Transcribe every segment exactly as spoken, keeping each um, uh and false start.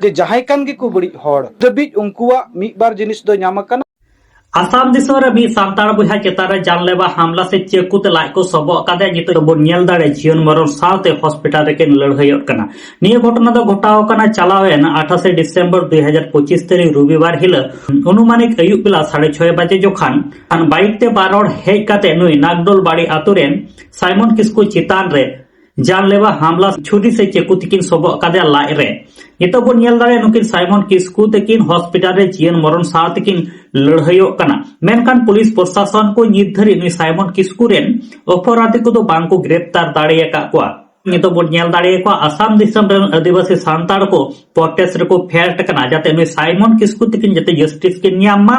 ᱡᱮ ᱡᱟᱦᱟᱸᱭ ᱠᱟᱱ ᱜᱮᱠᱚ ᱵᱟᱹᱲᱤᱡ ᱦᱚᱲ, ᱫᱷᱟᱹᱵᱤᱡ ᱩᱱᱠᱩᱣᱟᱜ ᱢᱤᱫ ᱵᱟᱨ ᱡᱤᱱᱤᱥ ᱫᱚ ᱧᱟᱢ ᱟᱠᱟᱱᱟ᱾ ᱟᱥᱟᱢ ᱫᱤᱥᱚᱢ ᱨᱮ ᱢᱤᱫ ᱥᱟᱱᱛᱟᱲ ᱵᱚᱭᱦᱟ ᱪᱮᱛᱟᱱ ᱨᱮ ᱡᱟᱱᱞᱮᱣᱟ ᱦᱟᱢᱞᱟ ᱥᱮ ᱪᱟᱹᱠᱩ ᱛᱮ ᱞᱟᱡ ᱠᱚ ᱥᱚᱵᱚᱜ ᱟᱠᱟᱫᱮᱭᱟ, ᱧᱤᱛᱚᱜ ᱫᱚᱵᱚᱱ ᱧᱮᱞ ᱫᱟᱲᱮ ᱡᱤᱭᱚᱱ ᱢᱚᱨᱚᱱ ᱥᱟᱶᱛᱮ ᱦᱚᱥᱯᱤᱴᱟᱞ ᱨᱮᱠᱤᱱ ᱞᱟᱹᱲᱦᱟᱹᱭᱚᱜ ᱠᱟᱱᱟ᱾ ᱱᱤᱭᱟᱹ ᱜᱷᱚᱴᱚᱱᱟ ᱫᱚ ᱜᱷᱚᱴᱟᱣ ᱟᱠᱟᱱᱟ ᱪᱟᱞᱟᱣᱮᱱ ᱟᱴᱷᱟᱥᱮ ᱰᱤᱥᱮᱢᱵᱚᱨ ᱫᱩ ᱦᱟᱡᱟᱨ ᱯᱚᱸᱪᱤᱥ ᱛᱟᱹᱨᱤᱠᱷ ᱨᱚᱵᱤᱵᱟᱨ ᱦᱤᱞᱚᱜ ᱚᱱᱩᱢᱟᱱᱤᱠ ᱟᱹᱭᱩᱵ ᱵᱮᱞᱟ ᱥᱟᱲᱮ ᱪᱷᱚᱭ ᱵᱟᱡᱮ ᱡᱚᱠᱷᱟᱱ ᱵᱟᱭᱤᱠ ᱛᱮ ᱵᱟᱨ ᱦᱚᱲ ᱦᱮᱡ ᱠᱟᱛᱮ ᱱᱩᱭ ᱱᱟᱜᱰᱳᱞ ᱵᱟᱲᱤ ᱟᱛᱳ ᱨᱮᱱ ᱥᱟᱭᱢᱚᱱ ᱠᱤᱥᱠᱩ ᱪᱮᱛᱟᱱ ᱨᱮ ᱡᱟᱱᱞᱮᱣᱟ ᱦᱟᱢᱞᱟ ᱪᱷᱩᱨᱤ ᱥᱮ ᱪᱟᱹᱠᱩ ᱛᱮᱠᱤᱱ ᱥᱚᱵᱚᱜ ᱟᱠᱟᱫᱮᱭᱟ ᱞᱟᱡ ᱨᱮ᱾ ᱱᱤᱛᱚᱜ ᱵᱚᱱ ᱧᱮᱞ ᱫᱟᱲᱮᱭᱟᱜᱼᱟ ᱱᱩᱠᱤᱱ ᱥᱟᱭᱢᱚᱱ ᱠᱤᱥᱠᱩ ᱛᱟᱹᱠᱤᱱ ᱦᱚᱥᱯᱤᱴᱟᱞ ᱨᱮ ᱡᱤᱭᱚᱱ ᱢᱚᱨᱚᱱ ᱥᱟᱶ ᱛᱮᱠᱤᱱ ᱞᱟᱹᱲᱦᱟᱹᱭᱚᱜ ᱠᱟᱱᱟ᱾ ᱢᱮᱱᱠᱷᱟᱱ ᱯᱩᱞᱤᱥ ᱯᱨᱚᱥᱟᱥᱚᱱ ᱠᱚ ᱱᱤᱛ ᱫᱷᱟᱹᱨᱤᱡ ᱱᱩᱭ ᱥᱟᱭᱢᱚᱱ ᱠᱤᱥᱠᱩ ᱨᱮᱱ ᱚᱯᱚᱨᱟᱫᱷᱤ ᱠᱚᱫᱚ ᱵᱟᱝ ᱠᱚ ᱜᱨᱮᱯᱛᱟᱨ ᱫᱟᱲᱮ ᱟᱠᱟᱫ ᱠᱚᱣᱟ᱾ ᱱᱤᱛᱚᱜ ᱵᱚᱱ ᱧᱮᱞ ᱫᱟᱲᱮᱭᱟᱠᱚᱣᱟ ᱟᱥᱟᱢ ᱫᱤᱥᱚᱢ ᱨᱮᱱ ᱟᱹᱫᱤᱵᱟᱹᱥᱤ ᱥᱟᱱᱛᱟᱲ ᱠᱚ ᱯᱨᱚᱴᱮᱥᱴ ᱨᱮᱠᱚ ᱯᱷᱮᱰ ᱟᱠᱟᱱᱟ, ᱡᱟᱛᱮ ᱱᱩᱭ ᱥᱟᱭᱢᱚᱱ ᱠᱤᱥᱠᱩ ᱛᱟᱹᱠᱤᱱ ᱡᱟᱛᱮ ᱡᱟᱥᱴᱤᱥ ᱠᱤᱱ ᱧᱟᱢ ᱢᱟ᱾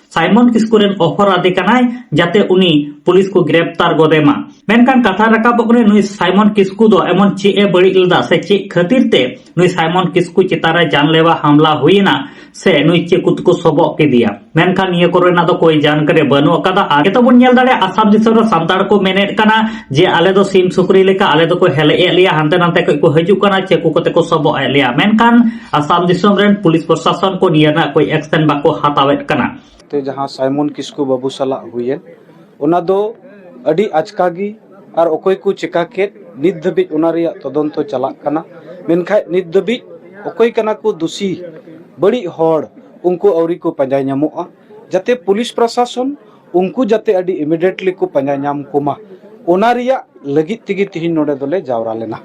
ᱥᱟᱭᱢᱚᱱ ᱠᱤᱥᱠᱩ ᱨᱮᱱ ᱚᱯᱚᱨᱟᱫᱷᱤ ᱠᱟᱱᱟᱭ, ᱡᱟᱛᱮ ᱩᱱᱤ ᱯᱩᱞᱤᱥ ᱠᱚ ᱜᱨᱮᱯᱛᱟᱨ ᱜᱚᱫᱮ ᱢᱟ᱾ ᱢᱮᱱᱠᱷᱟᱱ ᱠᱟᱛᱷᱟ ᱨᱟᱠᱟᱵᱚᱜ ᱠᱟᱱᱟ, ᱱᱩᱭ ᱥᱟᱭᱢᱚᱱ ᱠᱤᱥᱠᱩ ᱫᱚ ᱮᱢᱚᱱ ᱪᱮᱫ ᱮ ᱵᱟᱹᱲᱤᱡ ᱞᱮᱫᱟ ᱥᱮ ᱪᱮᱫ ᱠᱷᱟᱹᱛᱤᱨ ᱛᱮ ᱱᱩᱭ ᱥᱟᱭᱢᱚᱱ ᱠᱤᱥᱠᱩ ᱪᱮᱛᱟᱱ ᱨᱮ ᱡᱟᱱᱞᱮᱣᱟ ᱦᱟᱢᱞᱟ ᱦᱩᱭᱮᱱᱟ ᱥᱮ ᱱᱩᱭ ᱪᱟᱹᱠᱩ ᱛᱮᱠᱚ ᱥᱚᱵᱚᱜ ᱠᱮᱫᱮᱭᱟ? ᱢᱮᱱᱠᱷᱟᱱ ᱱᱤᱭᱟᱹ ᱠᱚᱨᱮᱱᱟᱜ ᱫᱚ ᱠᱳᱭ ᱡᱟᱱᱠᱟᱨᱤ ᱵᱟᱹᱱᱩᱜ ᱟᱠᱟᱫᱟ᱾ ᱟᱨ ᱱᱤᱛᱚᱜ ᱵᱚᱱ ᱧᱮᱞ ᱫᱟᱲᱮᱭᱟᱜᱼᱟ, ᱟᱥᱟᱢ ᱫᱤᱥᱚᱢ ᱨᱮ ᱥᱟᱱᱛᱟᱲ ᱠᱚ ᱢᱮᱱᱮᱫ ᱠᱟᱱᱟ ᱡᱮ ᱟᱞᱮ ᱫᱚ ᱥᱤᱢ ᱥᱩᱠᱨᱤ ᱞᱮᱠᱟ ᱟᱞᱮ ᱫᱚᱠᱚ ᱦᱮᱞᱮᱡ ᱮᱫ ᱞᱮᱭᱟ, ᱦᱟᱱᱛᱮ ᱱᱟᱛᱮ ᱠᱷᱚᱱ ᱠᱚ ᱦᱤᱡᱩᱜ ᱠᱟᱱᱟ, ᱪᱟᱹᱠᱩ ᱠᱚᱛᱮ ᱠᱚ ᱥᱚᱵᱚᱜ ᱮᱫ ᱞᱮᱭᱟ᱾ ᱢᱮᱱᱠᱷᱟᱱ ᱟᱥᱟᱢ ᱫᱤᱥᱚᱢ ᱨᱮᱱ ᱯᱩᱞᱤᱥ ᱯᱨᱚᱥᱟᱥᱚᱱ ᱠᱚ ᱱᱤᱭᱟᱹ ᱨᱮᱱᱟᱜ ᱠᱳᱭ ᱮᱠᱥᱮᱱ ᱵᱟᱠᱚ ᱦᱟᱛᱟᱣᱮᱫ ᱠᱟᱱᱟ᱾ ᱛᱮ ᱡᱟᱦᱟᱸ ᱥᱟᱭᱢᱚᱱ ᱠᱤᱥᱠᱩ ᱵᱟᱹᱵᱩ ᱥᱟᱞᱟᱜ ᱦᱩᱭᱮᱱ, ᱚᱱᱟ ᱫᱚ ᱟᱹᱰᱤ ᱟᱪᱠᱟ ᱜᱮ ᱟᱨ ᱚᱠᱚᱭ ᱠᱚ ᱪᱮᱠᱟ ᱠᱮᱫ, ᱱᱤᱛ ᱫᱷᱟᱹᱵᱤᱡ ᱚᱱᱟ ᱨᱮᱭᱟᱜ ᱛᱚᱫᱚᱱᱛᱚ ᱪᱟᱞᱟᱜ ᱠᱟᱱᱟ᱾ ᱢᱮᱱᱠᱷᱟᱡ ᱱᱤᱛ ᱫᱷᱟᱹᱵᱤᱡ ᱚᱠᱚᱭ ᱠᱟᱱᱟ ᱠᱚ ᱫᱩᱥᱤ, ᱵᱟᱹᱲᱤᱡ ᱦᱚᱲ, ᱩᱱᱠᱩ ᱟᱹᱣᱨᱤ ᱠᱚ ᱯᱟᱸᱡᱟ ᱧᱟᱢᱚᱜᱼᱟ᱾ ᱡᱟᱛᱮ ᱯᱩᱞᱤᱥ ᱯᱨᱚᱥᱟᱥᱚᱱ ᱩᱱᱠᱩ ᱡᱟᱛᱮ ᱟᱹᱰᱤ immediately ᱠᱚ ᱯᱟᱸᱡᱟ ᱧᱟᱢ ᱠᱚᱢᱟ, ᱚᱱᱟ ᱨᱮᱭᱟᱜ ᱞᱟᱹᱜᱤᱫ ᱛᱮᱜᱮ ᱛᱤᱦᱤᱧ ᱱᱚᱰᱮ ᱫᱚᱞᱮ ᱡᱟᱣᱨᱟ ᱞᱮᱱᱟ᱾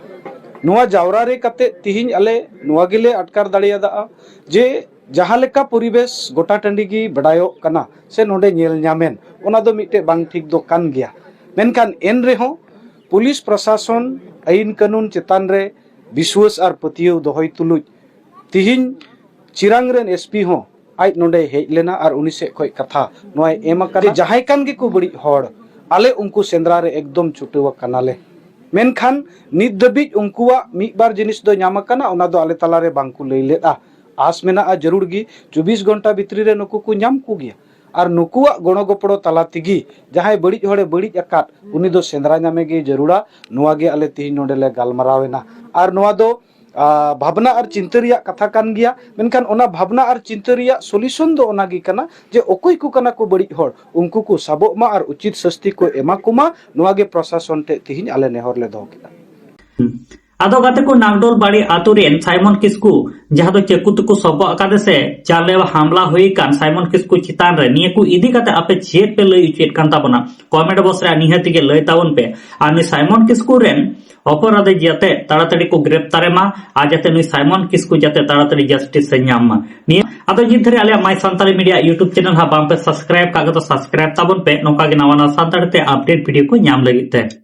ᱱᱚᱣᱟ ᱡᱟᱣᱨᱟ ᱨᱮ ᱠᱟᱛᱮ ᱛᱤᱦᱤᱧ ᱟᱞᱮ ᱱᱚᱣᱟ ᱜᱮᱞᱮ ᱟᱴᱠᱟᱨ ᱫᱟᱲᱮᱭᱟᱫᱟ ᱡᱮ ᱡᱟᱦᱟᱸ ᱞᱮᱠᱟ ᱯᱚᱨᱤᱵᱮᱥ ᱜᱚᱴᱟ ᱴᱟᱺᱰᱤ ᱜᱮ ᱵᱟᱰᱟᱭᱚᱜ ᱠᱟᱱᱟ ᱥᱮ ᱱᱚᱰᱮ ᱧᱮᱞ ᱧᱟᱢᱮᱱ, ᱚᱱᱟ ᱫᱚ ᱢᱤᱫᱴᱮᱡ ᱵᱟᱝ ᱴᱷᱤᱠ ᱫᱚ ᱠᱟᱱ ᱜᱮᱭᱟ᱾ ᱢᱮᱱᱠᱷᱟᱱ ᱮᱱ ᱨᱮᱦᱚᱸ ᱯᱩᱞᱤᱥ ᱯᱨᱚᱥᱟᱥᱚᱱ ᱟᱹᱭᱤᱱ ᱠᱟᱹᱱᱩᱱ ᱪᱮᱛᱟᱱ ᱨᱮ ᱵᱤᱥᱣᱟᱹᱥ ᱟᱨ ᱯᱟᱹᱛᱭᱟᱹᱣ ᱫᱚᱦᱚᱭ ᱛᱩᱞᱩᱡ ᱛᱤᱦᱤᱧ ᱪᱤᱨᱟᱝ ᱨᱮᱱ S P ᱦᱚᱸ ᱟᱡ ᱱᱚᱰᱮᱭ ᱦᱮᱡ ᱞᱮᱱᱟ ᱟᱨ ᱩᱱᱤ ᱥᱮᱫ ᱠᱷᱚᱱ ᱠᱟᱛᱷᱟ ᱱᱚᱣᱟᱭ ᱮᱢ ᱟᱠᱟᱫᱟ, ᱡᱟᱦᱟᱸᱭ ᱠᱟᱱ ᱜᱮᱠᱚ ᱵᱟᱹᱲᱤᱡ ᱦᱚᱲ, ᱟᱞᱮ ᱩᱱᱠᱩ ᱥᱮᱸᱫᱽᱨᱟ ᱨᱮ ᱮᱠᱫᱚᱢ ᱪᱷᱩᱴᱟᱹᱣ ᱟᱠᱟᱱᱟᱞᱮ᱾ ᱢᱮᱱᱠᱷᱟᱱ ᱱᱤᱛ ᱫᱷᱟᱹᱵᱤᱡ ᱩᱱᱠᱩᱣᱟᱜ ᱢᱤᱫ ᱵᱟᱨ ᱡᱤᱱᱤᱥ ᱫᱚ ᱧᱟᱢ ᱟᱠᱟᱱᱟ, ᱚᱱᱟ ᱫᱚ ᱟᱞᱮ ᱛᱟᱞᱟᱨᱮ ᱵᱟᱝ ᱠᱚ ᱞᱟᱹᱭ ᱞᱮᱫᱼᱟ᱾ ᱟᱸᱥ ᱢᱮᱱᱟᱜᱼᱟ ᱡᱟᱹᱨᱩᱲ ᱜᱮ ᱪᱚᱵᱵᱤᱥ ᱜᱷᱚᱱᱴᱟ ᱵᱷᱤᱛᱨᱤ ᱨᱮ ᱱᱩᱠᱩ ᱠᱚ ᱧᱟᱢ ᱠᱚᱜᱮᱭᱟ᱾ ᱟᱨ ᱱᱩᱠᱩᱣᱟᱜ ᱜᱚᱲᱚ ᱜᱚᱯᱚᱲᱚ ᱛᱟᱞᱟ ᱛᱮᱜᱮ ᱡᱟᱦᱟᱸᱭ ᱵᱟᱹᱲᱤᱡ ᱦᱚᱲᱮ ᱵᱟᱹᱲᱤᱡ ᱟᱠᱟᱫ, ᱩᱱᱤ ᱫᱚ ᱥᱮᱸᱫᱽᱨᱟ ᱧᱟᱢᱮ ᱜᱮ ᱡᱟᱹᱨᱩᱲᱟ᱾ ᱱᱚᱣᱟ ᱜᱮ ᱟᱞᱮ ᱛᱮᱦᱮᱧ ᱱᱚᱰᱮ ᱞᱮ ᱜᱟᱞᱢᱟᱨᱟᱣ ᱮᱱᱟ᱾ ᱟᱨ ᱱᱚᱣᱟ ᱫᱚ ᱵᱷᱟᱵᱽᱱᱟ ᱟᱨ ᱪᱤᱱᱛᱟᱹ ᱨᱮᱭᱟᱜ ᱠᱟᱛᱷᱟ ᱠᱟᱱ ᱜᱮᱭᱟ᱾ ᱢᱮᱱᱠᱷᱟᱱ ᱚᱱᱟ ᱵᱷᱟᱵᱽᱱᱟ ᱟᱨ ᱪᱤᱱᱛᱟᱹ ᱨᱮᱭᱟᱜ ᱥᱚᱞᱤᱭᱩᱥᱚᱱ ᱫᱚ ᱚᱱᱟ ᱜᱮ ᱠᱟᱱᱟ ᱡᱮ ᱚᱠᱚᱭ ᱠᱚ ᱠᱟᱱᱟ ᱠᱚ ᱵᱟᱹᱲᱤᱡ ᱦᱚᱲ, ᱩᱱᱠᱩ ᱠᱚ ᱥᱟᱵᱚᱜ ᱢᱟ ᱟᱨ ᱩᱪᱤᱛ ᱥᱟᱹᱥᱛᱤ ᱠᱚ ᱮᱢᱟ ᱠᱚᱢᱟ᱾ ᱱᱚᱣᱟ ᱜᱮ ᱯᱨᱚᱥᱟᱥᱚᱱ ᱴᱷᱮᱱ ᱛᱤᱦᱤᱧ ᱟᱞᱮ ᱱᱮᱦᱚᱨ ᱞᱮ ᱫᱚᱦᱚ ᱠᱮᱫᱟ᱾ ᱟᱫᱚ ᱜᱟᱛᱮ ᱠᱚ, ᱱᱟᱜᱰᱳᱞ ᱵᱟᱲᱤ ᱟᱛᱳ ᱨᱮᱱ ᱥᱟᱭᱢᱚᱱ ᱠᱤᱥᱠᱩ, ᱡᱟᱦᱟᱸ ᱫᱚ ᱪᱟᱹᱠᱩ ᱛᱮᱠᱚ ᱥᱚᱵᱚᱜ ᱟᱠᱟᱫᱮ ᱥᱮ ᱡᱟᱞᱮ ᱦᱟᱢᱞᱟ ᱦᱩᱭ ᱟᱠᱟᱱ ᱥᱟᱭᱢᱚᱱ ᱠᱤᱥᱠᱩ ᱪᱮᱛᱟᱱ ᱨᱮ, ᱱᱤᱭᱟᱹ ᱠᱚ ᱤᱫᱤ ᱠᱟᱛᱮ ᱟᱯᱮ ᱪᱮᱫ ᱯᱮ ᱞᱟᱹᱭ ᱦᱚᱪᱚᱭᱮᱫ ᱠᱟᱱ ᱛᱟᱵᱚᱱᱟ? ᱠᱚᱢᱮᱱᱴ ᱵᱚᱠᱥ ᱨᱮ ᱱᱤᱦᱟᱹᱛ ᱜᱮ ᱞᱟᱹᱭ ᱛᱟᱵᱚᱱ ᱯᱮ᱾ ᱟᱨ ᱱᱩᱭ ᱥᱟᱭᱢᱚᱱ ᱠᱤᱥᱠᱩ ᱨᱮᱱ ᱚᱯᱚᱨᱟᱫᱷᱤ ᱡᱟᱛᱮ ᱛᱟᱲᱟᱛᱟᱲᱤ ᱠᱚ ᱜᱨᱮᱯᱛᱟᱨᱮ ᱢᱟ ᱟᱨ ᱡᱟᱛᱮ ᱱᱩᱭ ᱥᱟᱭᱢᱚᱱ ᱠᱤᱥᱠᱩ ᱡᱟᱛᱮ ᱛᱟᱲᱟᱛᱟᱲᱤ ᱡᱟᱥᱴᱤᱥ ᱮ ᱧᱟᱢ ᱢᱟ᱾ ᱱᱤᱭᱟᱹ ᱟᱫᱚ ᱡᱤᱛ ᱫᱷᱟᱹᱨᱤᱡ ᱟᱞᱮᱭᱟᱜ ᱢᱟᱭ ᱥᱟᱱᱛᱟᱲᱤ ᱢᱤᱰᱤᱭᱟ YouTube ᱪᱮᱱᱮᱞ ᱦᱟᱸᱜ ᱵᱟᱝ ᱯᱮ ᱥᱟᱵᱥᱠᱨᱟᱭᱤᱵ ᱠᱟᱜ ᱜᱮ ᱛᱚ ᱥᱟᱵᱥᱠᱨᱟᱭᱤᱵ ᱛᱟᱵᱚᱱ ᱯᱮ, ᱱᱚᱝᱠᱟ ᱜᱮ ᱱᱟᱣᱟ ᱱᱟᱣᱟ ᱥᱟᱱᱛᱟᱲᱤ ᱛᱮ ᱟᱯᱰᱮᱴ ᱵᱷᱤᱰᱤᱭᱳ ᱠᱚ ᱧᱟᱢ ᱞᱟᱹᱜᱤᱫ ᱛᱮ᱾